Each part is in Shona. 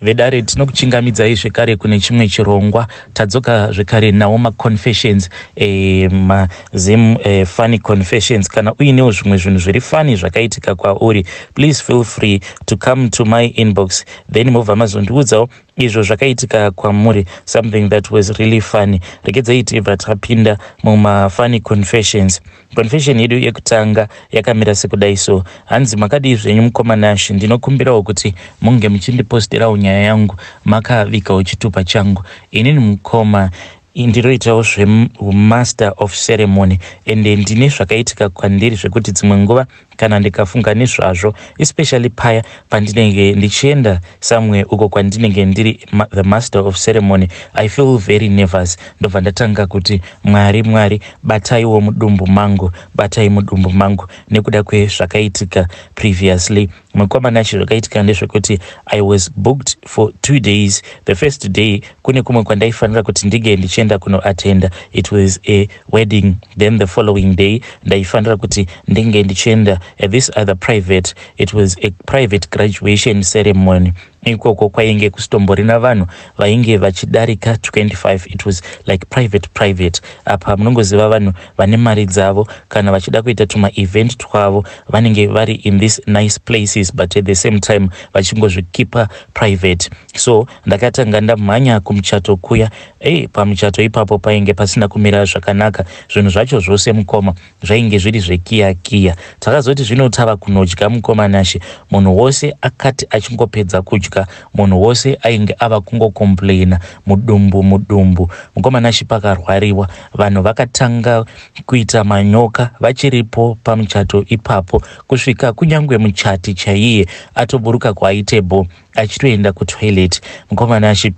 Vedare, tinokuchingamidzai zvekare kune chimwe chirongwa. Tadzoka zvekare nawo maconfessions, mazim funny confessions. Kana uinewo zvimwe zvinhu zviri funny zvakaitika kwauri, please feel free to come to my inbox, then mobva mazondiudzawo izvo zvakaitika kwamuri, something that was really funny. Regedzai tibva tapinda mumafunny confessions. Confession yedu yekutanga yakamira sekudai so. Hanzi, "Makadii zvenyu, mukoma Nashi? Ndinokumbirawo kuti munge muchindiposterawo nyaya yangu makavigawo chitupa changu. Inini, mukoma, ndinoitawo zvemaster of ceremony, ende ndine zvakaitika kwandiri zvekuti dzimwe nguva kana ndikafunga nezvazvo, especially paya pandinenge ndichienda somewhere uko kwandinenge ndiri the master of ceremony, I feel very nervous. Ndobva ndatanga kuti, 'Mwari, Mwari, bataiwo mudumbu mangu, batai mudumbu mangu,' nekuda kwezvakaitika previously." Mukoma Nashi, zvakaitika ndezvekuti I was booked for 2 days. The first day kune kumwe kwandaifanira kuti ndinge ndichienda kunoatenda. It was a wedding. Then the following day ndaifanira kuti ndinge ndichienda at this other private, it was a private graduation ceremony. Ikoko kwainge kusitomborina vanhu vainge vachidarika 25. It was like private private. Apa munongoziva vanhu vane mari dzavo, kana vachida kuita tumaevent twavo, vanenge vari in these nice places, but at the same time vachingozvikipa private. So ndakatanga ndamhanya kumuchato kuya. Ei, pamuchato ipapo painge pasina kumira zvakanaka. Zvinhu zvacho zvose, mukoma, zvainge zviri zvekiya kiya. Takazoti zvino tava kunodya, mukoma Nashe, munhu wose akati achingopedza kudya, munhu wose ainge ava kungocomplaina mudumbu, mudumbu. Mukoma Nashe, pakarwariwa. Vanhu vakatanga kuita manyoka vachiripo pamuchato ipapo, kusvika kunyange muchati chaiye atoburuka kuaitebo achitoenda kutoilet. Mukoma Nashe,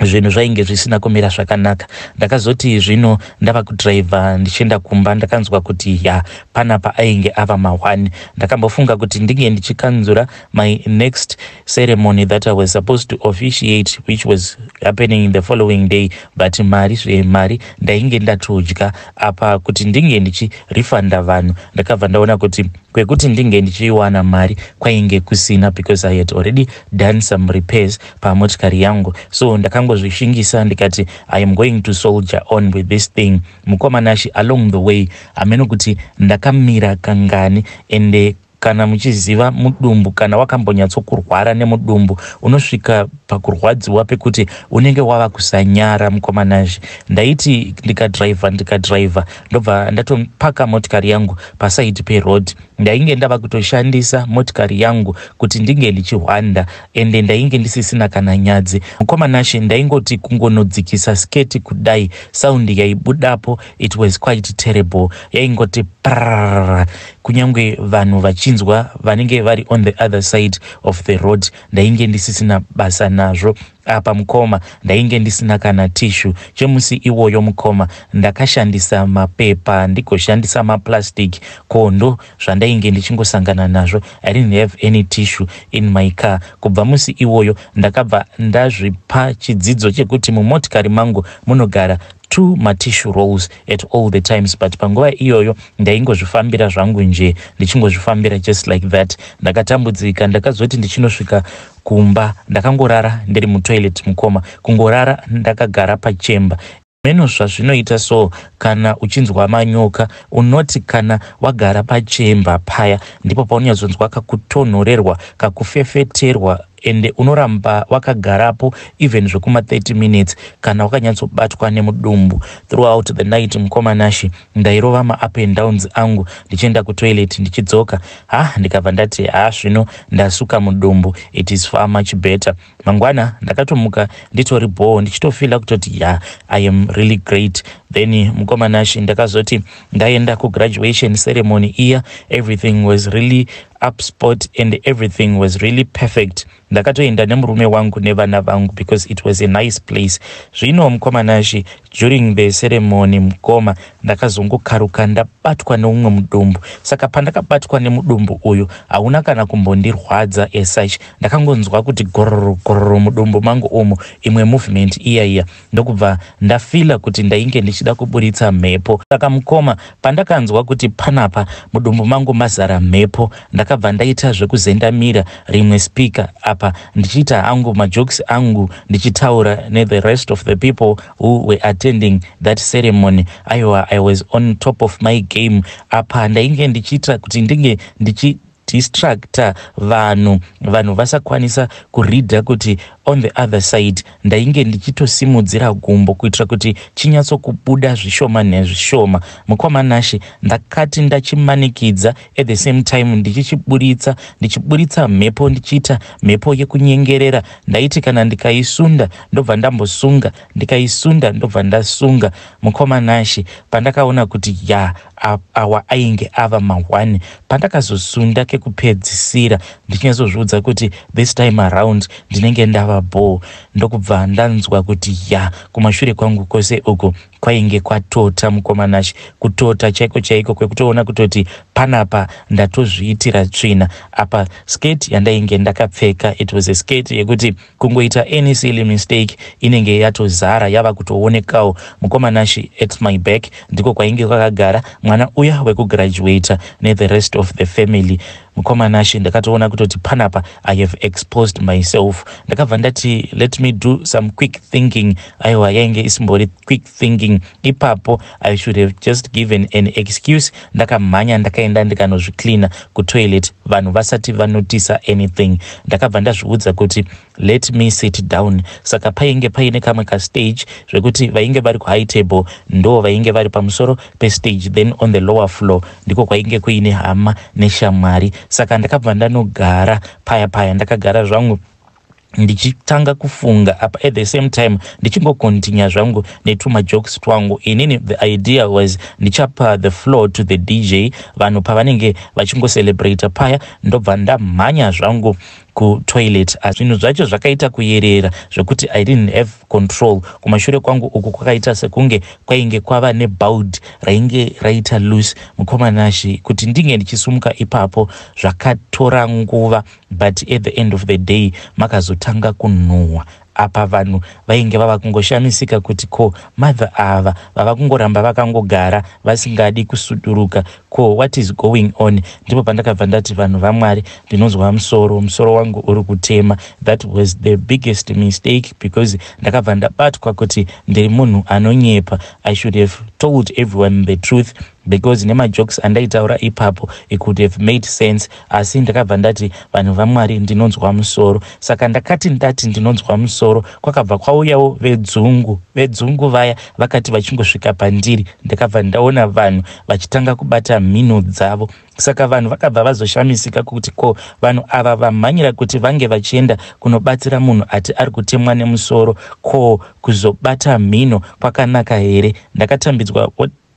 zvinhu zvainge zvisina kumira zvakanaka. Ndakazoti zvino ndava kudhiraivha ndichienda kumba, ndakanzwa kuti ya, panapa ainge ava ma1. Ndakambofunga kuti ndinge ndichikanzura my next ceremony that I was supposed to officiate, which was happening the following day, but mari zvemari ndainge ndatodya apa. Kuti ndinge ndichirefunda vanhu, ndakabva ndaona kuti kwekuti ndinge ndichiiwana mari kwainge kusina, because I had already done some repairs pamotikari yangu. So ndakangozvishingisa ndikati, "I am going to soldier on with this thing." Mukoma Nashi, along the way, hameno kuti ndakamira kangani, ende kana muchiziva mudumbu, kana wakambonyatsokurwara nemudumbu, unosvika pakurwadziwa pekuti unenge wava kusanyara. Mukoma Nashi, ndaiti ndikadhiraivha, ndikadhiraivha, ndobva ndatopaka motikari yangu paside peroad. Ndainge ndava kutoshandisa motikari yangu kuti ndinge ndichihwanda, ende ndainge ndisisina kana nyadzi. Mukoma Nashi, ndaingoti kungonodzikisa sketi kudai, sound yaibudapo, it was quite terrible. Yaingoti prrr, kunyange vanhu vachinzwa vanenge vari on the other side of the road. Ndainge ndisisina basa nazvo. Apa, mukoma, ndainge ndisina kana tissue chemusi iwoyo. Mukoma, ndakashandisa mapepa, ndigoshandisa maplastic kondo, zvandainge ndichingosangana nazvo. I didn't have any tissue in my car. Kubva musi iwoyo ndakabva ndazvipa chidzidzo chekuti mumotikari mangu munogara two matissue rolls at all the times. But panguva iyoyo ndaingozvifambira zvangu nje, ndichingozvifambira just like that. Ndakatambudzika. Ndakazoti ndichinosvika kumba, ndakangorara ndiri mutoilet. Mukoma, kungorara ndakagara pachemba meno zvazvinoita. So kana uchinzwa manyoka, unoti kana wagara pachemba paya, ndipo paunonyatsonzwa kakutonhorerwa, kakufefeterwa, ende unoramba wakagarapo even zvekuma30 minutes kana wakanyatsobatwa nemudumbu. Throughout the night, mukoma Nashi, ndairova maup and downs angu, ndichienda kutoilet, ndichidzoka. Ha, ndikabva ndati, "Ha, zvino ndasuka mudumbu, it is far much better." Mangwana ndakatomuka nditori bho, ndichitofeela kutoti, "Ya, I am really great." Then, mukoma Nashi, ndakazoti ndaenda kugraduation ceremony iya, everything was really up spot and everything was really perfect. Ndakatoenda nemurume wangu nevana vangu because it was a nice place. Zvino, mukoma Nashi, During the ceremony, mukoma, ndakazongokaruka ndabatwa neumwe mudumbu. Saka pandakabatwa nemudumbu uyu, hauna kana kumbondirwadza as such. Ndakangonzwa kuti gororo gororo mudumbu mangu umu, imwe movement iya iya, ndokubva ndafeela kuti ndainge ndichida kuburitsa mhepo. Saka mukoma, pandakanzwa kuti panapa mudumbu mangu mazara mhepo, ndakabva ndaita zvekuzendamira rimwe speaker, apa ndichiita hangu majokes angu, ndichitaura nethe rest of the people who were attending that ceremony. Aiwa, I was on top of my game. Apa ndainge ndichiita kuti ndinge ndichi distracta vanhu, vanhu vasakwanisa kureada kuti on the other side ndainge ndichitosimudzira gumbo kuitira kuti chinyatsokubuda zvishoma nezvishoma. Mukoma Nashe, ndakati ndachimanikidza, at the same time ndichichiburitsa, ndichiburitsa mhepo, ndichiita mhepo yekunyengerera. Ndaiti kana ndikaisunda, ndobva ndambosunga, ndikaisunda, ndobva ndasunga. Mukoma Nashe, pandakaona kuti ya, awa ainge ava ma1, pandakazosunda kekupedzisira, ndichinyatsozviudza kuti this time around ndinenge ndava ball, ndokubva ndanzwa kuti ya, kumashure kwangu kwose uku kwainge kwatota. Mukoma Nashe, kutota chaiko chaiko, kwekutoona kutoti panapa ndatozviitira tsvina. Apa skirt yandainge ndakapfeka, it was a skirt yekuti kungoita any silly mistake, inenge yatozara, yava kutoonekawo. Mukoma Nashe, at my back ndiko kwainge kwakagara mwana uya wekugraduata nethe rest of the family. Mukoma Nashe, ndakatoona kutoti panapa I have exposed myself. Ndakabva ndati, "Let me do some quick thinking." Aiwa, yainge isimbori quick thinking ipapo. I should have just given an excuse. Ndakamhanya, ndakaenda, ndikanozvicleana kutoilet vanhu vasati vanotisa anything. Ndakabva ndazviudza kuti let me sit down. Saka painge paine kamwe kastage zvekuti vainge vari kuhigh table ndo vainge vari pamusoro pestage, then on the lower floor ndiko kwainge kuine hama neshamwari. Saka ndakabva ndanogara paya paya. Ndakagara zvangu ndichitanga kufunga, apa at the same time ndichingocontinua zvangu netumajokes twangu. Inini the idea was ndichapa the floor to the DJ, vanhu pavanenge vachingocelebrata paya, ndobva ndamhanya zvangu kutoilet. Zvinhu zvacho zvakaita kuyerera zvekuti I didn't have control. Kumashure kwangu uku kwakaita sekunge kwainge kwava nebolt rainge raita loose. Mukoma Nashe, kuti ndinge ndichisumuka ipapo zvakatora nguva, but at the end of the day makazotanga kunhuhwa. Apa vanhu vainge vava kungoshamisika kuti ko, mother ava vava kungoramba vakangogara, vasingadi kusuduruka, ko what is going on? Ndipo pandakabva ndati, "Vanhu vaMwari, ndinonzwa musoro, musoro wangu uri kutema." That was the biggest mistake, because ndakabva ndabatwa kuti ndiri munhu anonyepa. I should have told everyone the truth, because nemajokes andaitaura ipapo, it could have made sense. Asi ndakabva ndati, "Vanhu vaMwari, ndinonzwa musoro." Saka ndakati ndati ndinonzwa musoro, kwakabva kwauyawo vedzungu. Vedzungu vaya vakati vachingosvika pandiri, ndakabva ndaona vanhu vachitanga kubata mhino dzavo. Saka vanhu vakabva vazoshamisika kuti ko, vanhu ava vamhanyira kuti vange vachienda kunobatsira munhu ati ari kutemwa nemusoro, ko kuzobata mhino kwakanaka here?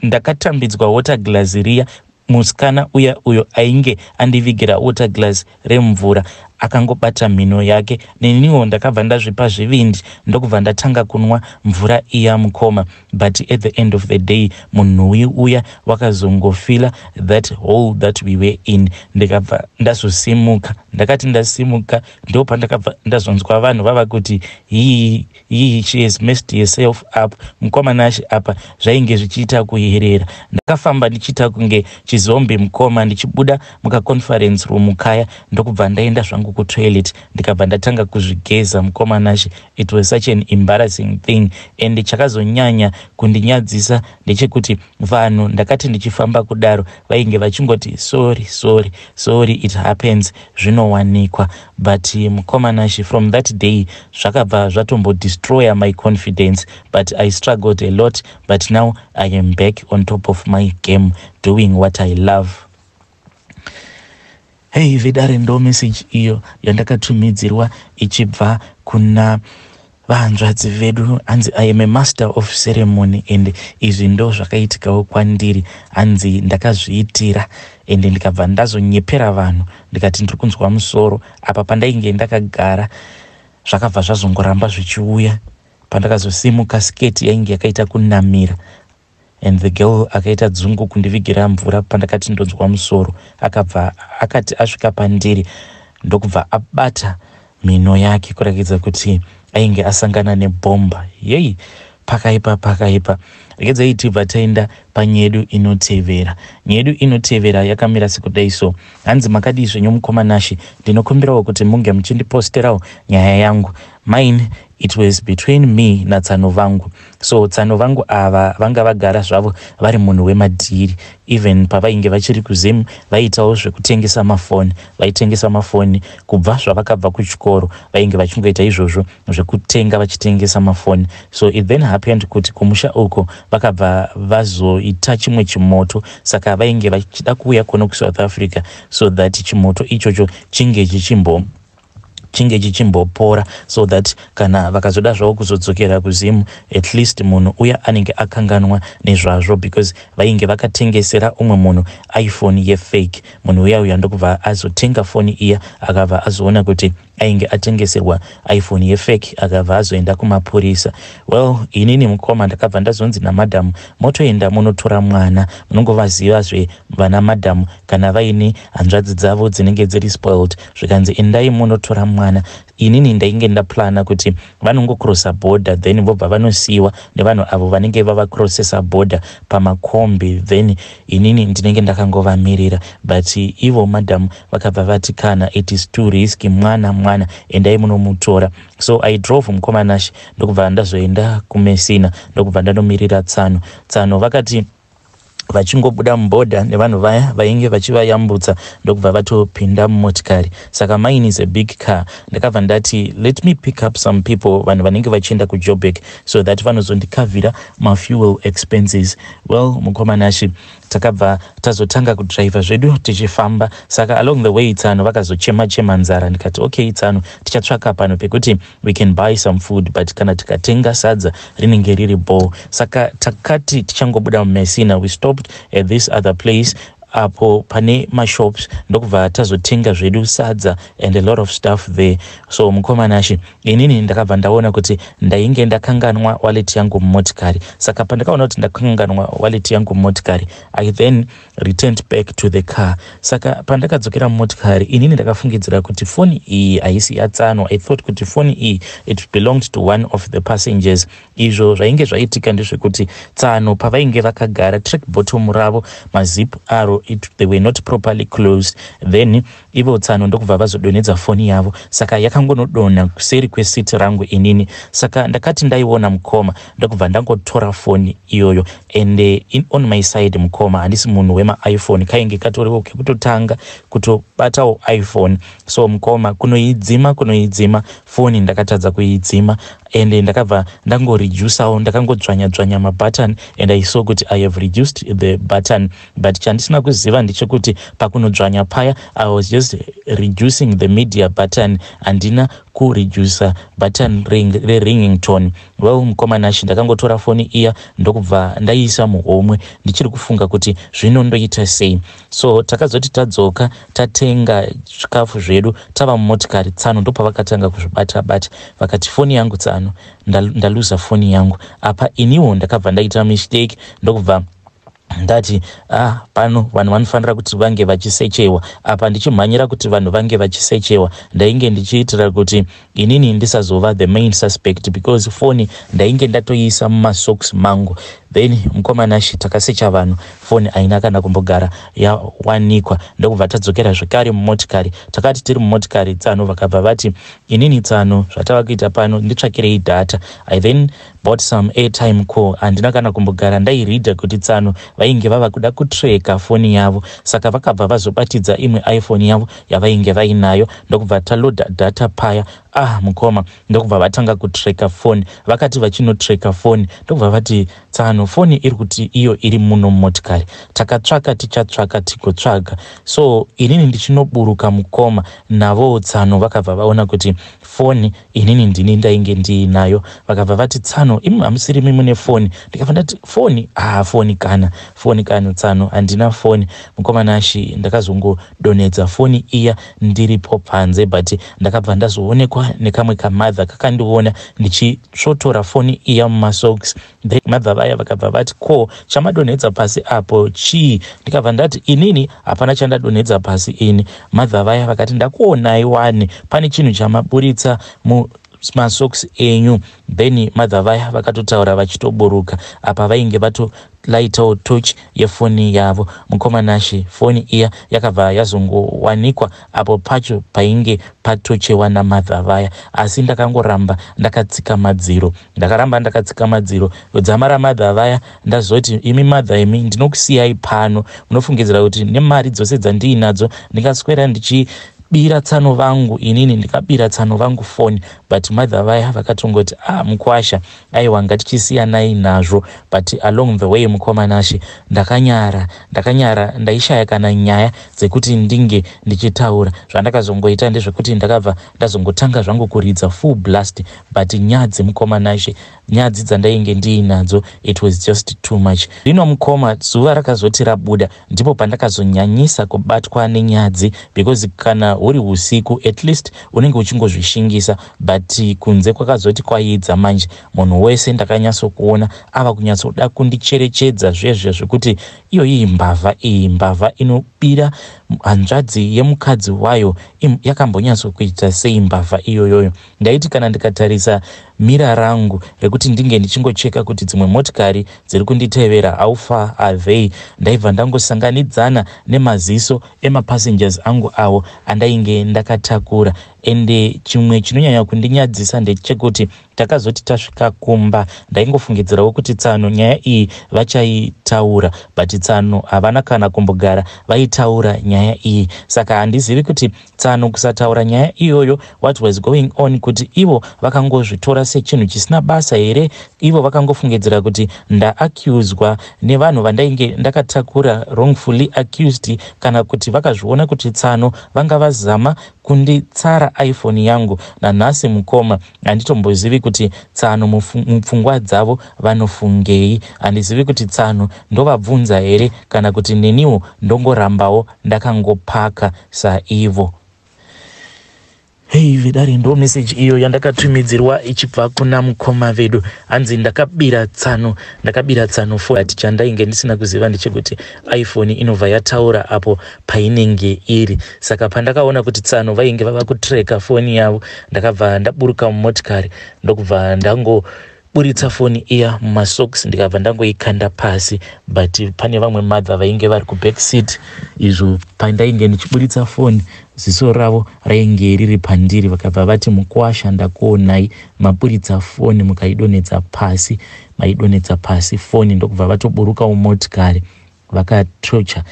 Ndakatambidzwa water glass riya. Musikana uya uyo ainge andivigira water glass remvura akangobata mhino yake. Neniwo ndakabva ndazvipa zvivindi, ndokubva ndatanga kunwa mvura iya, mukoma. But at the end of the day, munhuwi uya wakazongofilla that hole that we were in. Ndikabva ndazosimuka. Ndakati ndasimuka, ndo pandakabva ndazonzwa vanhu vava kuti, "Hii hii, she has messed herself up." Mukoma Nashe, apa zvainge zvichiita kuyerera. Ndakafamba ndichiita kunge chizombie, mukoma, ndichibuda mukaconference room kaya, ndokubva ndaenda zvangu kutoilet, ndikabva ndatanga kuzvigeza. Mukoma Nashe, it was such an embarrassing thing, and chakazonyanya kundinyadzisa ndechekuti vanhu, ndakati ndichifamba kudaro, vainge vachingoti, "Sorry, sorry, sorry, it happens, zvinowanikwa." But mukoma Nashe, from that day zvakabva zvatombodestroya my confidence. But I struggled a lot, but now I am back on top of my game, doing what I love. Hei vedare, ndo message iyo yandakatumidzirwa ichibva kuna vahanzvadzi vedu. Hanzi, "I am a master of ceremony, and izvi ndo zvakaitikawo kwandiri." Hanzi, "Ndakazviitira, ende ndikabva ndazonyepera vanhu, ndikati ndiri kunzwa musoro." Apa pandainge ndakagara, zvakabva zvazongoramba zvichiuya. Pandakazosimuka, sketi yainge yakaita kunamira, and the girl akaita dzungu kundivigira mvura. Pandakati ndonzwa musoro, akabva akati asvika pandiri, ndokubva abata mhino yake kurakidza kuti ainge asangana nebhomba. Yei, pakaipa, pakaipa. Regedzai tibva taenda panyedu inotevera. Nyedu inotevera yakamira sekudai so. Hanzi, "Makadii zvenyu mukoma Nashe? Ndinokumbirawo kuti munge muchindiposterawo nyaya yangu. Mine, it was between me natsano vangu. So tsano vangu ava vanga vagara zvavo vari munhu wemadhiri. Even pavainge vachiri kuZim, vaiitawo zvekutengesa mafoni. Vaitengesa mafoni kubva zvavakabva kuchikoro. Vainge vachingoita izvozvo zvekutenga vachitengesa mafoni. So it then happened kuti kumusha uko vakabva vazoita chimwe chimoto, saka vainge vachida kuuya kuno kuSouth Africa so that chimoto ichocho chinge chichimbopora, so that kana vakazoda zvavo kuzodzokera kuZimu, at least munhu uya anenge akanganwa nezvazvo, because vainge vakatengesera umwe munhu iPhone yefake. Munhu uya uya ndokubva azotenga foni iya, akabva azoona kuti ainge atengeserwa iPhone yefake, akabva azoenda kumapurisa. Well, inini mukoma ndakabva ndazonzi namadhamu, 'Motoenda munotora mwana.' Munongovazivazve vana madhamu kana vaine hanzvadzi dzavo dzinenge dziri spoiled. Zvikanzi, 'Endai munotora mwana.' Inini ndainge ndaplana kuti vanongocrossa border, then vobva vanosiyiwa nevanhu avo vanenge vavacrossesa border pamakombi, then inini ndinenge ndakangovamirira. But ivo madhamu vakabva vati, 'Kana, it is too risky. Mwana mwana, endai munomutora.' So I drove, mukoma Nashe, ndokubva ndazoenda kuMessina, ndokubva ndanomirira tsano. Tsano vakati vachingobuda mubhodha nevanhu vaya vainge vachivayambutsa, ndokubva vatopinda mumotikari. Saka mine is a big car. Ndakabva ndati, 'Let me pick up some people, vanhu vanenge vachienda kuJoburg, so that vanozondikavhira mafuel expenses.' Well, mukoma Nashe, takabva tazotanga kudhiraivha zvedu tichifamba. Saka along the way tsano vakazochema chema nzara. Ndikati, 'Okay tsano, tichatsvaka pano pekuti we can buy some food, but kana tikatenga sadza rinenge riri ball.' Saka takati tichangobuda muMessina, we stopped at this other place apo pane mashops, ndokubva tazotenga zvedu sadza and a lot of stuff there. So mukoma Nashe, inini ndakabva ndaona kuti ndainge ndakanganwa wallet yangu mumotikari. Saka pandakaona kuti ndakanganwa wallet yangu mumotikari, I then returned back to the car. Saka pandakadzokera mumotikari, inini ndakafungidzira kuti foni iyi haisi yatsano. I thought kuti foni iyi, it belonged to one of the passengers. Izvo zvainge zvaitika ndezvekuti tsano pavainge vakagara, track bottom ravo, mazip aro, they were not properly closed. Then ivo tsano ndokubva vazodonhedza foni yavo, saka yakangonodonha kuseri kwesiti rangu inini. Saka ndakati ndaiona, mukoma, ndokubva ndangotora foni iyoyo. And on my side, mukoma, handisi munhu wemaiPhone. Kainge katoriwo kekutotanga kutobatawo iPhone. So mukoma, kunoidzima, kunoidzima foni, ndakatadza kuidzima. And ndakabva ndangoredusawo, ndakangodzvanya dzvanya mabutton, and I saw kuti I have reduced the button. But chandisina kuziva ndechekuti pakunodzvanya paya, I was just reducing the media button, handina kuredusa button reringing tone. Well, mukoma Nashe, ndakangotora foni iya, ndokubva ndaiisa muhomwe, ndichiri kufunga kuti zvino ndoita sei. So takazoti tadzoka, tatenga zvikafu zvedu, tava mumotikari, tsano ndopavakatanga kuzvibata bata. Vakati, 'Foni yangu tsano, ndaluza foni yangu.' Apa iniwo ndakabva ndaita mistake, ndokubva ndati, 'Ah, pano vanhu vanofanira kuti vange vachisechewa apa.' Ndichimhanyira kuti vanhu vange vachisechewa, ndainge ndichiitira kuti inini ndisazova the main suspect, because foni ndainge ndatoiisa mumasocks mangu. Then mukoma Nashe, takasecha vanhu, foni haina kana kumbogara yawanikwa. Ndokubva tadzokera zvekare mumotikari. Takati tiri mumotikari, tsano vakabva vati, 'Inini tsano, zvatava kuita pano, nditsvakirei data.' I then bought some airtime call. Handina kana kumbogara ndairidha kuti tsano vainge vava kuda kutreka foni yavo. Saka vakabva vazobatidza imwe iPhone yavo yavainge vainayo, ndokubva taloada data paya. Ah, mukoma, ndokubva vatanga kutreka foni. Vakati vachinotreka foni, ndokubva vati, 'Tsano, foni iri kuti iyo iri muno mumotikari. Takatsvaka, tichatsvaka, tigotsvaga.' So inini ndichinoburuka, mukoma, navowo tsano vakabva vaona kuti foni inini ndini ndainge ndiinayo. Vakabva vati, 'Tsano, imi hamusirimi mune foni?' Ndikabva ndati, 'Foni? Ah, foni kana foni kana tsano, handina foni.' Mukoma Nashe, ndakazongodonhedza foni iya ndiripo panze, but ndakabva ndazoonekwa. Ndakabatwa nekamwe kamother kakandiona ndichitsvotora foni iya mumasocks. Then mother vaya vakabva vati, "Ko chamadonhedza pasi apo chii?" Ndikabva ndati, "Inini hapana chandadonhedza pasi ini." Mother vaya vakati, "Ndakuonai wani, pane chinhu chamaburitsa mumasocks enyu." Then mother vaya vakatotaura vachitoburuka. Apa vainge vatolaitawo torch yefoni yavo. Mukoma Nashe, foni iya yakabva yazongowanikwa apo pacho painge patochewa namother vaya. Asi ndakangoramba ndakatsika madziro, ndakaramba ndakatsika madziro dzama ramother vaya. Ndazoti, "Imi mother, imi, ndinokusiyai pano. Munofungidzira kuti nemari dzose dzandiinadzo ndingaswera ndichibira tsano vangu? Inini ndikabira tsano vangu foni?" But mother vaya vakatongoti, "Ah, mukwasha, aiwa, ngatichisiyanai nazvo." But along the way, mukoma Nashe, ndakanyara, ndakanyara, ndaishaya kana nyaya dzekuti ndinge ndichitaura. Zvandakazongoita ndezvekuti ndakabva ndazongotanga zvangu kuridza full blast. But nyadzi, mukoma Nashe, nyadzi dzandainge ndiinadzo, it was just too much. Zvino mukoma, zuva rakazoti rabuda ndipo pandakazonyanyisa kubatwa nenyadzi, because kana huri usiku at least unenge uchingozvishingisa, but kunze kwakazoti kwaidza manje, munhu wese ndakanyatsokuona ava kunyatsoda kundicherechedza zvezve zvekuti iyo iyi mbavha, iyi mbavha inobira hanzvadzi yemukadzi wayo, yakambonyatsokuita sei mbavha iyoyoyo? Ndaiti kana ndikatarisa mirror rangu rekuti ndinge ndichingocheka kuti dzimwe motikari dziri kunditevera, how far are they, ndaibva ndangosanganidzana nemaziso emapassengers angu awo andainge ndakatakura. Ende chimwe chinonyanya kundinyadzisa ndechekuti takazoti tasvika kumba, ndaingofungidzirawo kuti tsano nyaya iyi vachaitaura, but tsano havana kana kumbogara vaitaura nyaya iyi. Saka handizivi kuti tsano kusataura nyaya iyoyo, what was going on, kuti ivo vakangozvitora sechinhu chisina basa here, ivo vakangofungidzira kuti ndaaccuswa nevanhu vandainge ndakatakura, wrongfully accused, kana kuti vakazviona kuti tsano vanga vazama kunditsara iPhone yangu. Nanhasi mukoma, handitombozivi kuti tsano mupfungwa dzavo vanofungei. Handizivi kuti tsano ndovabvunza here kana kuti neniwo ndongorambawo ndakangopaka saivo. Hei vedare, ndo meseji iyo yandakatumidzirwa ichibva kuna mukoma vedu. Hanzi ndakabira tsano, ndakabira tsano foni. Chandainge ndisina kuziva ndechekuti iPhone inobva yataura apo painenge iri. Saka pandakaona kuti tsano vainge vava kutreka foni yavo, ndakabva ndaburuka mumotikari, ndokubva ndango buritsa foni iya mumasocks, ndikabva ndangoikanda pasi. But pane vamwe mother vainge vari kuback seat. Izvo pandainge ndichiburitsa foni, ziso ravo rainge riri pandiri. Vakabva vati, "Mukwasha, ndakuonai maburitsa foni mukaidonhedza pasi, maidonhedza pasi foni." Ndokubva vatoburuka mumotikari vakatocha,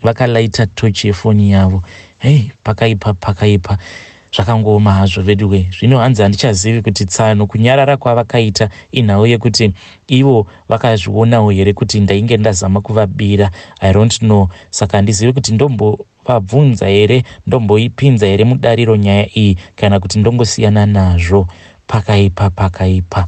vakalaita tochi yefoni yavo. Hei, pakaipa, pakaipa, zvakangooma hazvo veduwe. Zvino hanzi handichazivi kuti tsano kunyarara kwavakaita inhau yekuti ivo vakazvionawo here kuti ndainge ndazama kuvabira. I don't know. Saka handizivi kuti ndombovabvunza here, ndomboipinza here mudariro nyaya iyi, kana kuti ndongosiyana nazvo. Pakaipa, pakaipa.